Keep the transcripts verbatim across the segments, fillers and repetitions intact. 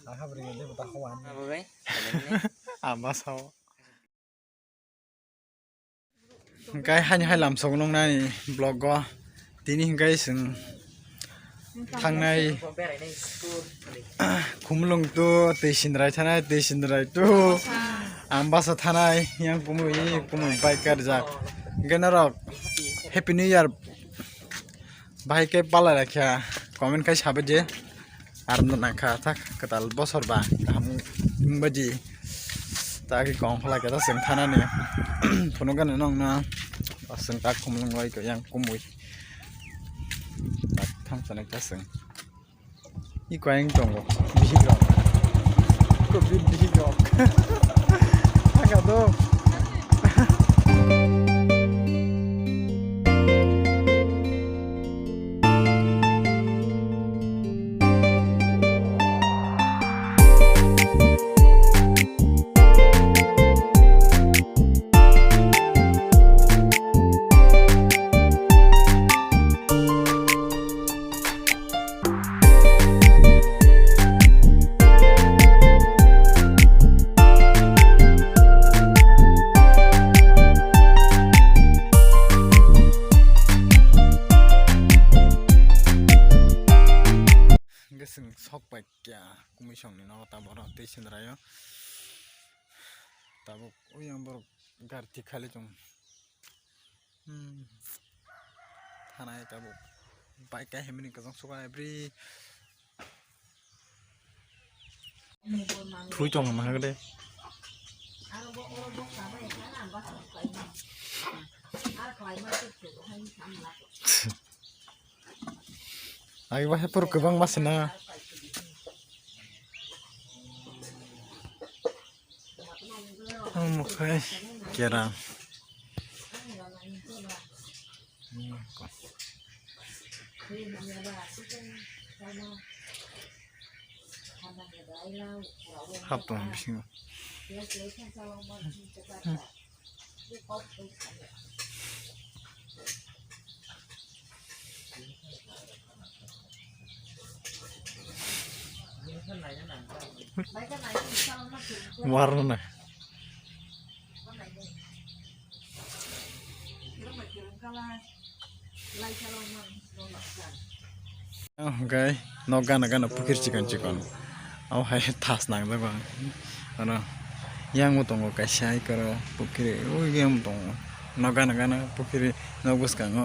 Taha bwrwi de bwta kho ani. Abo bai. Abo sao. Hingkai haini hai lamsok nungnani vlog o. Tini hingkai chwng thangnai Khumulwng tu twi sindrai thanai, twi sindrai tu Ambasa thanai, yang kumui, kumui bike kar jak. Hingke norok Happy New Year. Bahai khe pala rakha, comment khai sabai je. Aram no nangkha, thak kwtal bosor ba, kaham wngbaji. Ta khe kong khlai khe ta chwng thanani. Phunukgani nongno, ta chwng ta Khumulwng bai khe yang kumui. Ta thang sanai ta chwng. I kayang tongo, bihik rok. Ko bi bihik rok. Thangkha do. Hingke chwng sok pai kya kumui songni nogo tabuk oro tei sindrai o tabuk oyang borok gari tik khailai tongo. Hmm. Thanai tabuk bike kaihimani kwchang suka every thui tong ma hagde. Ai, wahai pur kwbangma sina. Omo khai kera. Hap tong bisingo. Warna. Hwnkhe nok gana gana pukhiri chikon chikon. Abo hai thas nangjak ang. Ano yang bo tongo kaisa hai koro pukhiri, ui yang bo tongo. Nok gana gana pukhiri, nok bwskango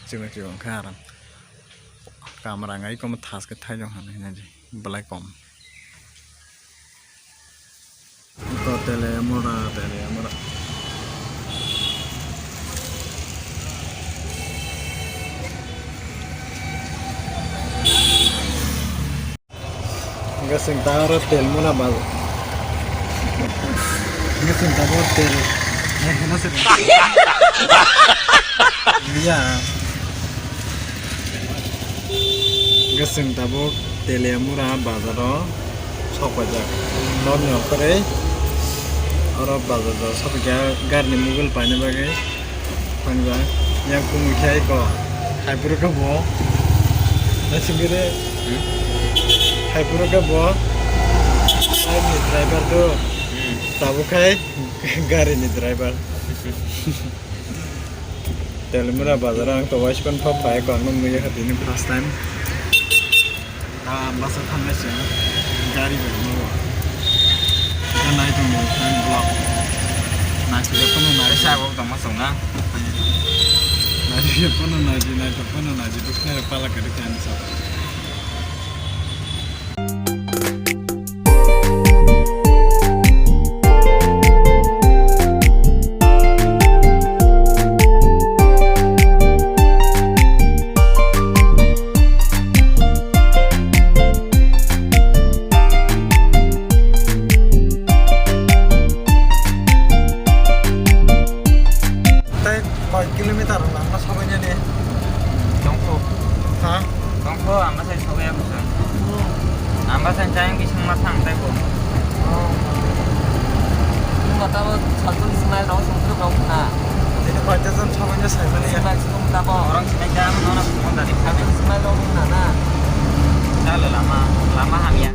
chikon chikon khe aram. Kamra ngai komo thas khe thaijong hwnwi hinadi belai kom. To tele mura, tele mura. Gasing ta oro tel mura ba. Gasing ta bo tel. Eh, no se. Ya. Gasing tabuk Teliamura bazaro sok paijak. Norni okhorwi oro bazar jora sok paikha garini mobile paina bagwi thangjak. Yang kumui khe aiko hai phuru khe bo naisingkhe de hai phuru khe bo bike ni driver do tabuk khai garini driver. Teliamura bazar ang to waispan pha phai ko ang nung ya tini first time. Ah, basa thangnai se gari bai mo. Nai tong ni tang block. Nai se ko no nai sa ko tong ma song na. Nai se ko no nai ji nai to ko no nai ji duk ne pala ka duk kan sa. Tei koi kilometer langma sabainani? Tongkho. Ha? Tongkho, ang bwsai sogwi ya bwsai. Ang bwsai chayang bising ma thang tei bo. Oh. Nwng kota bo saltung smile rok sungtruk rok na. Tini koi ta jon sabaina saimani ya? Smile sung ta bo. Orang sinai jam no na sung dari. Saltung smile rok na na. Chalo lama, lama hamya.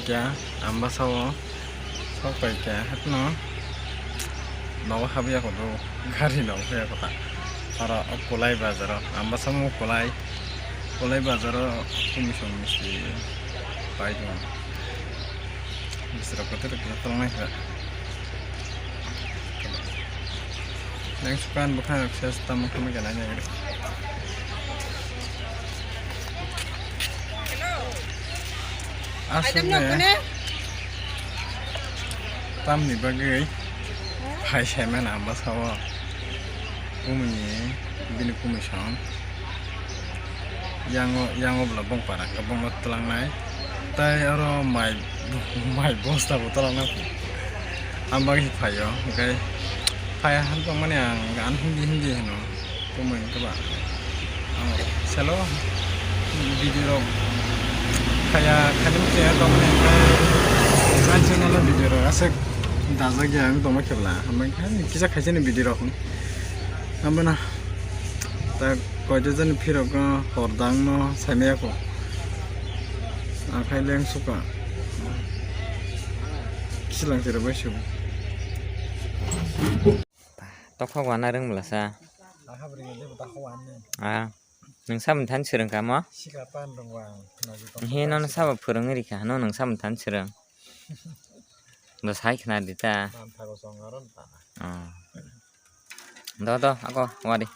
Kya, Ambasao sok pai kya, hapno nogo habya kodo, gari nogo habya kota. Aro o Kulai bazaro, Ambasao mo Kulai, Kulai bazaro komisong misti pai dong. Misra kotor kotor tolong nai kha. Nang sukan bwkha rok ses tamo khamwi gana nai. Aswk ne tamni bagwi phai sai mano Ambasao. Kumui bini kumui song. Yango, yango bwla bong para khe bongno twlangnai. Tai aro mai, mai bosta bo twlangnai. Ang bagwi phaio, hwnkhe phaiya han tongmani ang gan hindi hindi hino. Kumui hwnkhe ba. Ang selo video rok phaiya khani mchaya tongmani hwnkhe ang channel o video rok aswk dajak ya ang tongma khebla. Hambai khe kisa khaisani video rok. Hambai na. Ta koito jani phirok no hordang no saimaya ko. Akhai leng suka. Silang tira bai su. Tokha wana rwng bwla sa. Aha bwrwi ni bo tokha wan ni. Ah. Nung samung than swrwng kha mo? Sikha pan rwng wang. He no sabo phwrwngwi rikha. No nung samung than swrwng. Bo sai khna di ta. Tanthago chong aro ta. Ah. Do, do, ako, wadi.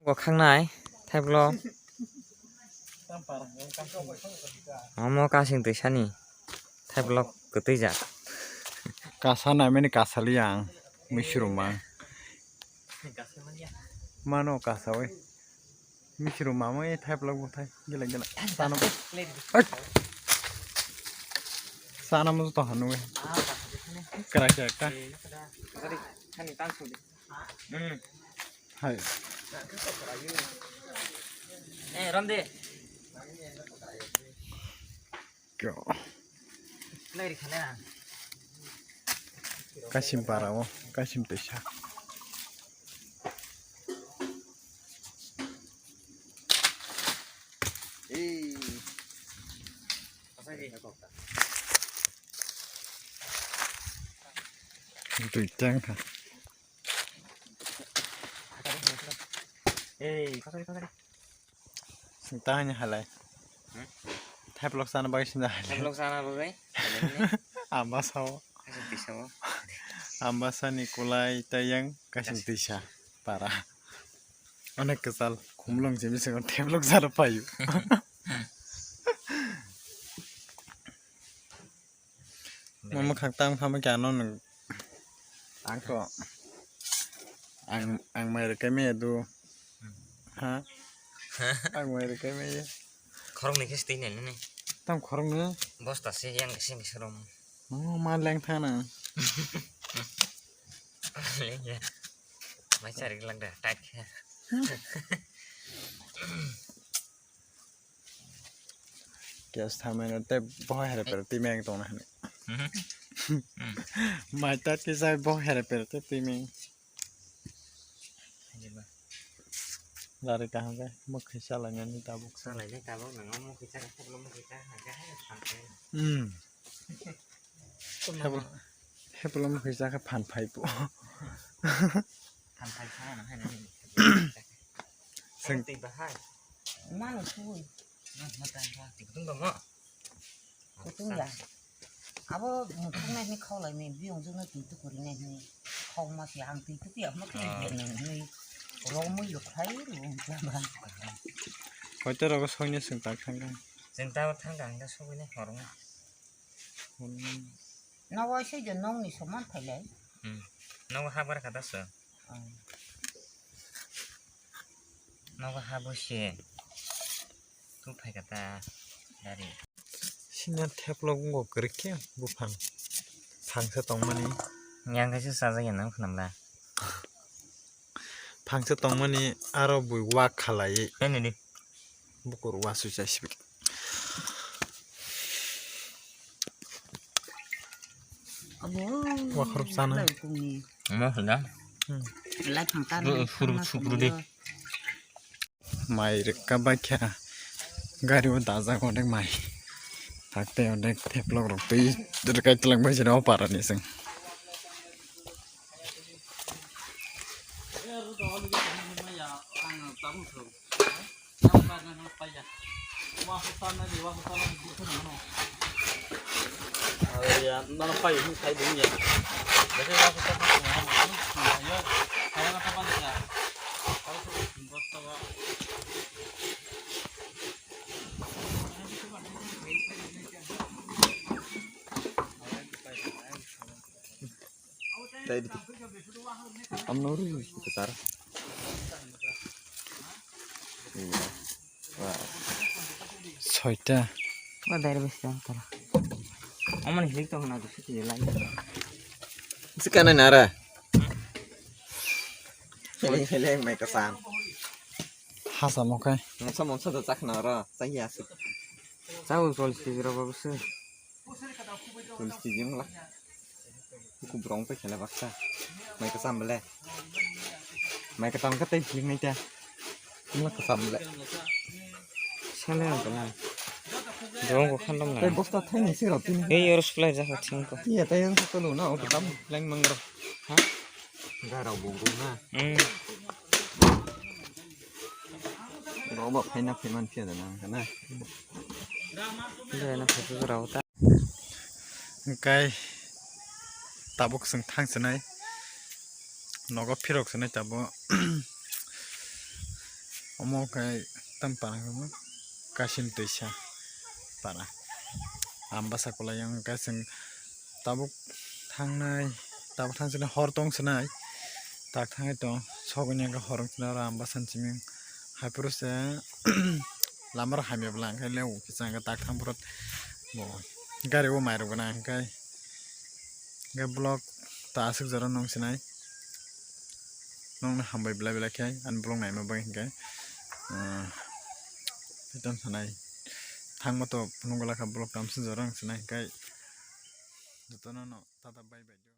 Bo khangnai, thaiplok. Omo kasing twisani, thaiplok kwtwijak. Kasa naimani kasali ang, misruma. Mano kasawi. Misruma mo e thaiplok bo thai, gila gila. Sana mo. Sana mo to hanu. Kra kya ka. Hai. Eh, Ramde. Kyo. Kasim para o, Kasim tisa. Dui teng kha. Ei, kosari, kosari. Sing tang ni halai. Hmm? Thaiplok sana bagwi sinda halai. Thaiplok sana bagwi? Ambasao. Kaisa tisa o. Ambasani Kulai tei yang Kasim tisa para. Onek kwchal khumlung simi singo thaiplok sana payu. Mama khak tang phama kya no nung. Ang to. Ang, ang mai rwkhe me du. Ha? Ang mai rwkhe me ye. Khorok ni khe stay nai nani. Tam khorok ni? Bosta se yang se ni sorom. Oh, ma leng thana. Leng ya. Mai chari lang da, tight khe. Kya samai na te boh here per ti meng tong na hani. Mhm. Mai ta ti sai boh here per te ti meng. Lari kaham ke mukhi salai nani tabuk. Salai ni tabuk nang mukhi chaka, mukhi chaka, mukhi chaka, mukhi chaka. Hmm. Heblo, heblo mukhi chaka phan phai po. Phan phai sana na hai na. Sing. Twi bahai. Mano sui. Kutung ba mo? Kutung ya. Abo muthung nai ni khau lai ni, biyong jung nai twi tukuri nai ni. Khau ma si ang twi tuki, ang ma twi biyong nai ni. Rong mui yo khlai, rong jaba. Koito rogo soi ni sing tak thang kang. Sing ta thang kang da soi ni horong. Hmm. Nogo se je nong ni soman phailai. Hmm. Nogo ha bar kata so. Hmm. Nogo ha bo se. Tu phai kata dari. Sina theplok ngo kwrwk khe buphang. Phangsa tongmani. Yang kaisa sajak ya nang khnamla. Phangsa tongmani aro bui wak khalai. Nini di. Bukur wasu chai sibik. Abo. Wakhorok sana. Lai kungni. Mo hla. Hmm. Lai phang tan. Suru, suru di. Mai rwkha bakha. Gari o dajak onek mai. Thak tei onek theplok rok twi rwkai twlang bai jira o para ni chwng. Dai di. Amno ri ketar. Iya. Wah. Soita. Wah, dari besi tara. Aman hilik to na dusu ti lai. Sikana nara. Heleng heleng mai kasam. Hasa mokai. Monsa monsa do chakna ro, chaya asuk. Chau chol si ro babu se. Chol si jing la. Kuku brong pe khela baksa. Mai kasam bele. Mai katam ka tei jing nai ta. Mla kasam bele. Sale ang kana. Brong ko khandam la. Tei bosta thai ni se ro tini. Ei oro supply ja kha thing ko. Iya tei ang sa lo na o katam leng mang ro. Ha? Garao bo bo na. Hmm. Roba phaina phaiman phiya da nang kana. Jai na phasu rao ta. Hingkai tabuk chwng thang swnai. Nogo phirok swnai tabo. Omo khe tam parang kasim twisa para. Ambasa kwlai yang khe chwng tabuk thangnai, tabuk thang sini hor tong sini, tak thangwi tong, sogoni hor wng sini oro Ambasa ni simi, haphuru se lama rok hamya bwla, hwnkhe le o kisa hwnkhe tak thang phuru bo gari o mai rok gana hwnkhe, hwnkhe vlog ta aswk jora nung sinai, nung no hambai belai belai khe ani vlog naima bagwi hwnkhe, ah, tei tong sanai thangma to phunuk gula kha vlog tamswk jora wng sinai hwnkhe. Jotono no tata bye bye.